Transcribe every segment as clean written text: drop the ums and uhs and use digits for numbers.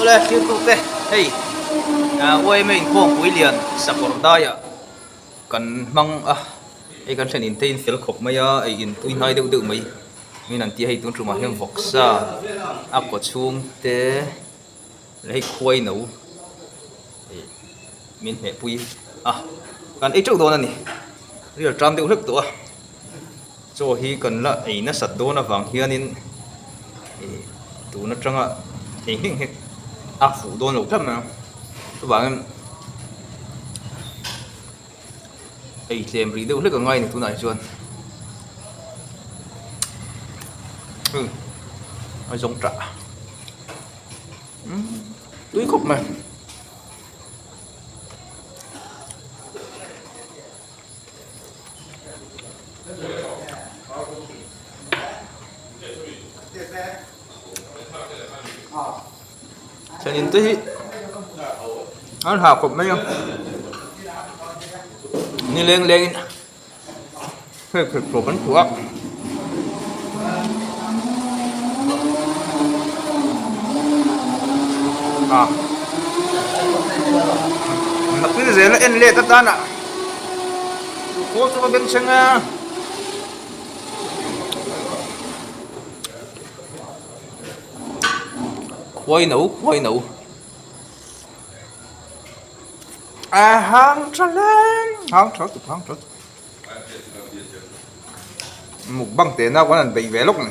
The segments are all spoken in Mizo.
Awle thirtute hei yma inkhawmpui lian sakawr daiah kan hmang a hei kan thlen inte in fel khawp mai a ei in tui hnai deuh deuh mai min an ti a hei tun tumah hian vawksa a kaw chhung te leh hei khuai no ih min hmeh pui a kan ei teuh dawn a ni rial ṭam deuh hlek tawh a. Chaw hi kan la ei nasat dawn avang hianin ih tun atanga ei nghek nghek a fuh dawn lo tlat mai a chuvangin ei tlem rih deuh hlek a ngai a ni tunah hi chuan umm a zawng tah umm tui khawp mai. Thlenin te hi an hah khawp mai a ni leng lengin hei pheikhawk an thuah a. Nakpil zela en let atana khawl chu ka beng thleng a. Khuai no khuai no a hang tha hle hang tha tuk hang tha tuk. Mukbang teh na khuan an beih ve lawk mai.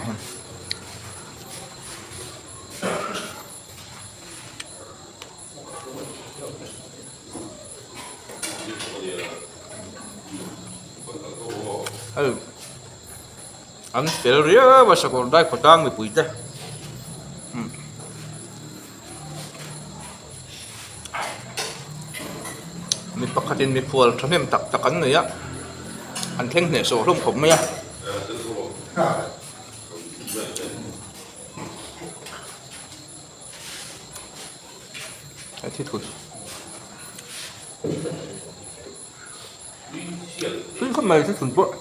Hei an fel riau a sakawr dai khawtlang mipui te mi pakhatin mikhual thahnem tak tak an nei a an thleng hnehsawh hlawm khawp mai a. A thi thut tui khawp mai thi thun pawh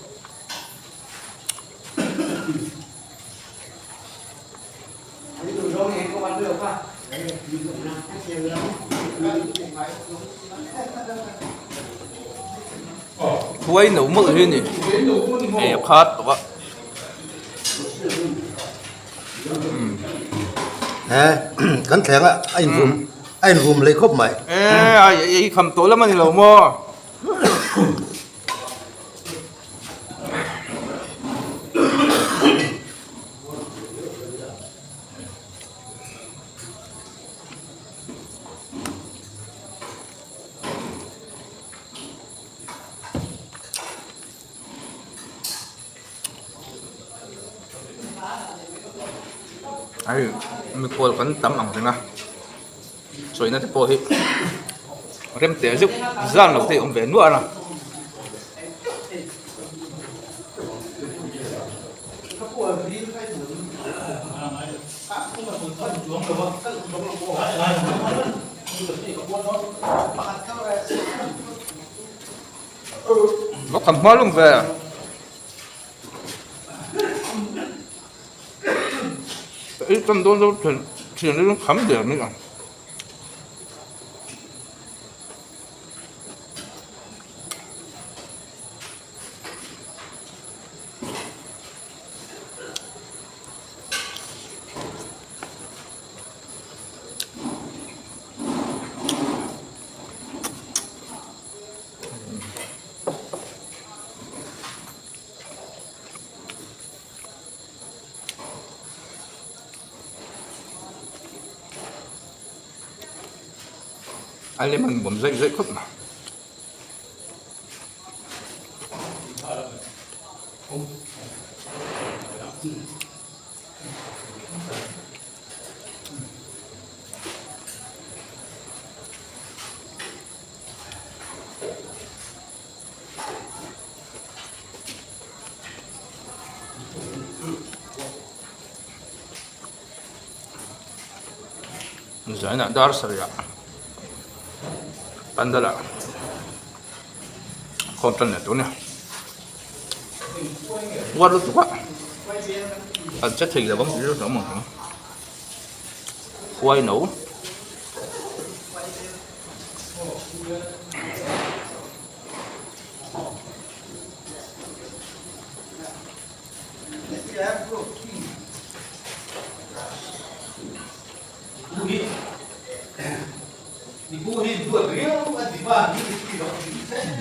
khuai no mawlh hi a ni ei a khat tawh a. He kan thleng a a invum a invum leh khawp mai. E ai ei kham tawh lam a ni lo maw? Hei mikhual kan tam ang reng a sawina te pawh hi rem teh zeuh zan lo te a awm ve nuah a. Nó kham hma lung ve. Ei tan dawn zo thian thian hi kham der mai ang. A lem an bawm zaih zaih khawp mai. Zainah dar sarih ah pandal ah khawm tan leh tur a ni uar lutuk a an che thei lo ang tih chu hlauhawm ang huai no.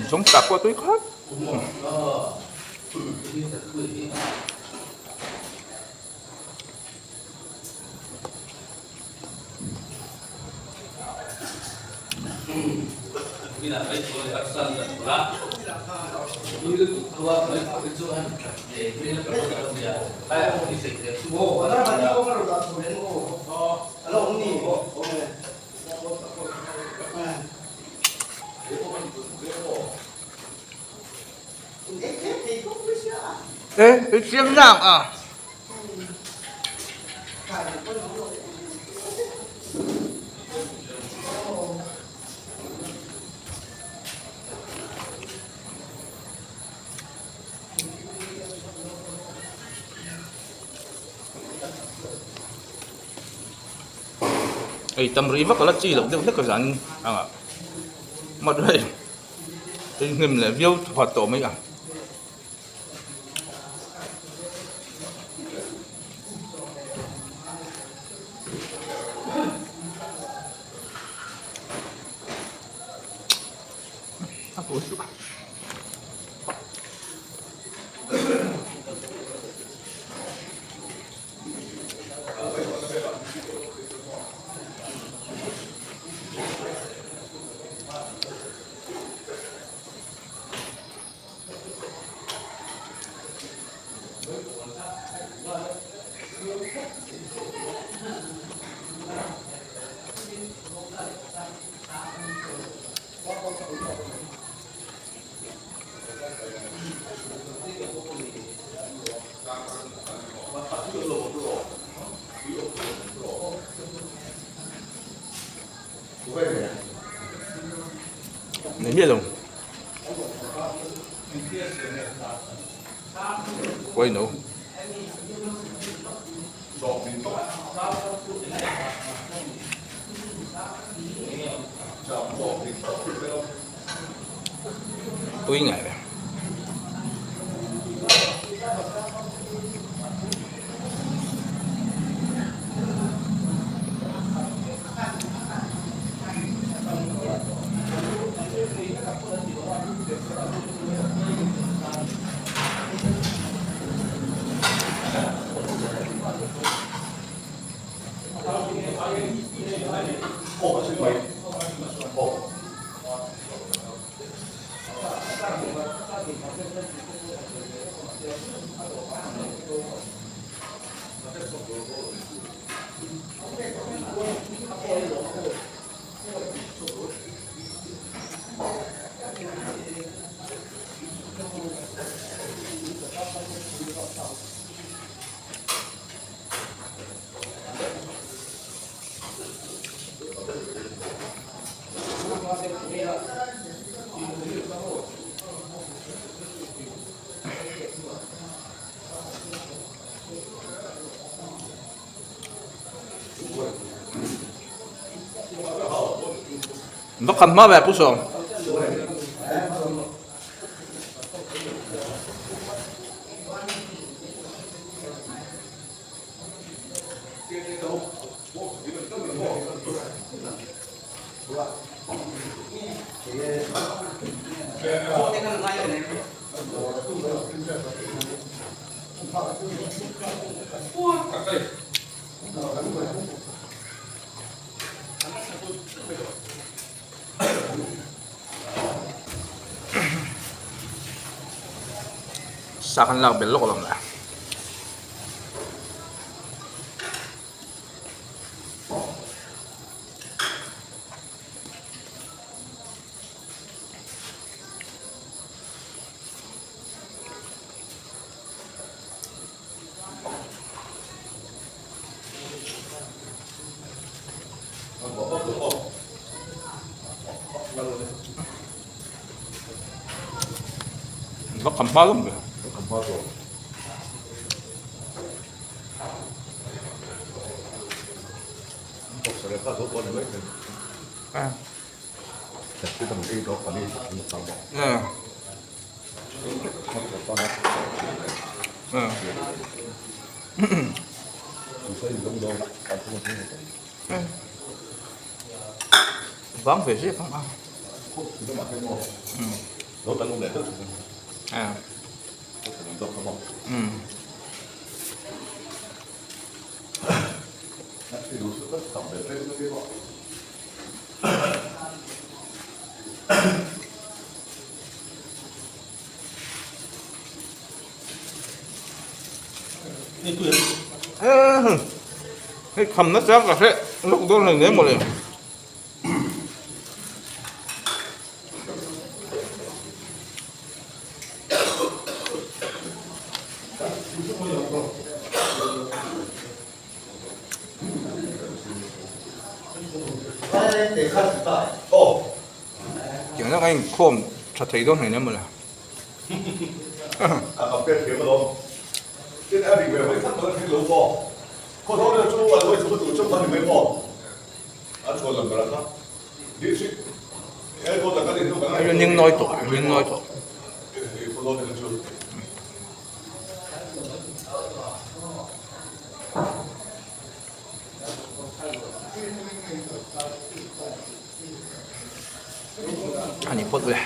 Zawngtah pawh a tui khawp. E i siam nang a. Ei tam rih vak a la chi loh deuh hlek a zan ang a mat hei ei hnem leh viau thuat tawh mai a. Nei miah lo. Khawi no. Tui ngai ve. Va kham hma ve Pu Sawm. Sa kan lak bel lawk lo mai. Va kham hma lawm ve. Vang ve zek ang a. Hei kham nasa ka hre lawk dawn hlei hle mawle. Tiang tak a inkhawm tha thei dawn hlei hle mawle. Hei ning nawi tawh ning nawi tawh. A ni phawt ule.